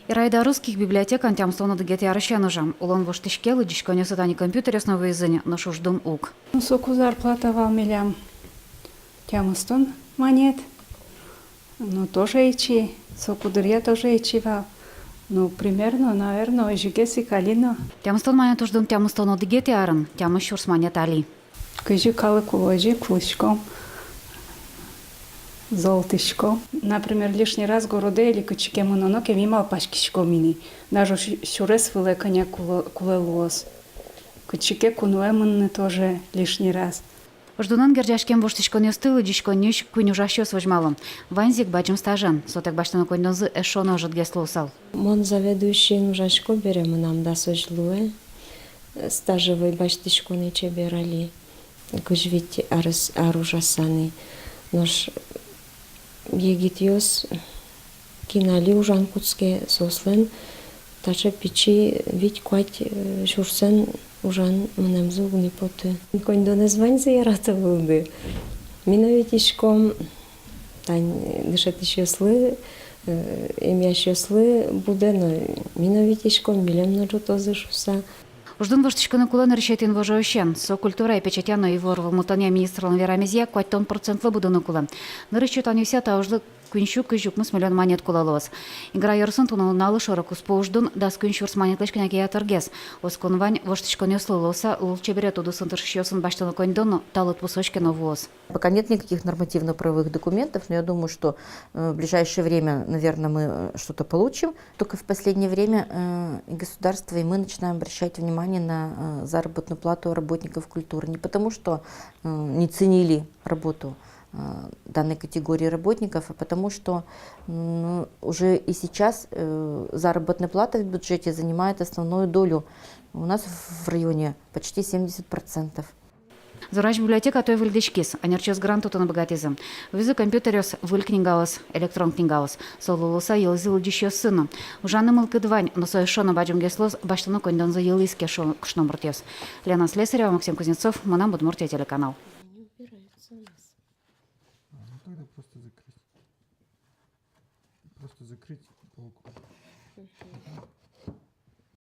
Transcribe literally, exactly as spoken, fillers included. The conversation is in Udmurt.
Ираида Русских библиотекаын тямыстон одӥгетӥ арысен ужа. Улон воштӥське, лыдӟиськонъёсы тани компьютеръёс но вуизы ни, нош уждун уг. Ну, соку зарплата вал милям тямыстон манет. Ну, тоже ичи, соку дыръя тоже ичи вал. Ну, примерно, наверно, озьыгес ик али но. Тямыстон манет уждун тямыстон одӥгетӥ арын, тямыс сюрс манет али. Кызьы калык улэ, озьы ик улӥськом, золтӥськом. Например, лишний раз городэ или кытчы ке мыноно ке, ми малпаськиськом ини. Даже сю-, сюрес вылэ кӧня кулэ, кулэ луоз. Кытчы ке куное мыныны тоже лишний раз. Уждунэн герӟаськем воштӥськонъёсты лыдӟиськонниысь куинь ужасьёс возьмало. Ваньзы ик бадӟым стажен, сотэк басьтоно коньдонзы эшшо но ӧжытгес луысал. Мон заведующиен ужасько бере, мынам дасозь луэ, э, стажевой басьтӥськонэ чебер али, кызь вить арес, ар ужаса ни. Нош егитъёс, кин али ужан кутске, соослэн таӵе пичи вить-куать, э, сюрсэн ужан мынэмзы уг ни поты. Коньдонэз ваньзы ярато вылды. Ми но витиськом, тань дышетӥсьёслы, э, эмъясьёслы будэ но, ми но витиськом, милем но ӝутозы шуса. Уждун воштӥськыны кулэ нырысетӥ инвожоысен. Со культурая, печатья но ивор вӧлмытонъя министрлэн верамезъя, куатьтон процентлы будыны кулэ. Нырысь чотанъёсъя, та ужлы куинь сю кызь укмыс миллион манет кулэ луоз. Игра ёросын туннэ нуналлы шоро-куспо уждун дас куинь сюрс манетлэсь кӧня ке ятыргес. Оскон вань, воштӥськонъёслы луыса, лулчеберет удысын тыршисьёсын басьтоно коньдон но та лыдпусозь ке но вуоз. Пока нет никаких нормативно-правовых документов, но я думаю, что, э, в ближайшее время, наверное, мы, э, что-то получим. Только в последнее время, э, и государство, и мы начинаем обращать внимание на, э, заработную плату работников культуры. Не потому, что, э, не ценили работу, э, данной категории работников, а потому, что, м, уже и сейчас, э, заработная плата в бюджете занимает основную долю. У нас в районе почти семьдесят процентов. Зорась библиотека туэ выльдӥськиз, ӧнерчиос грант утыны быгатӥзы. Вуизы компьютеръёс, выль книгаос, электрон книгаос. Солы луыса йылӥзы лыдӟисьёссы но. Ужаны мылкыд вань, но со эшшо но бадӟымгес луоз, басьтоно коньдонзы йылӥз ке, шуо кышномуртъёс. Лена Слесарева, Максим Кузнецов, «Мынам Удмуртие» телеканал. А, ну тогда просто закрыть. Просто закрыть полку.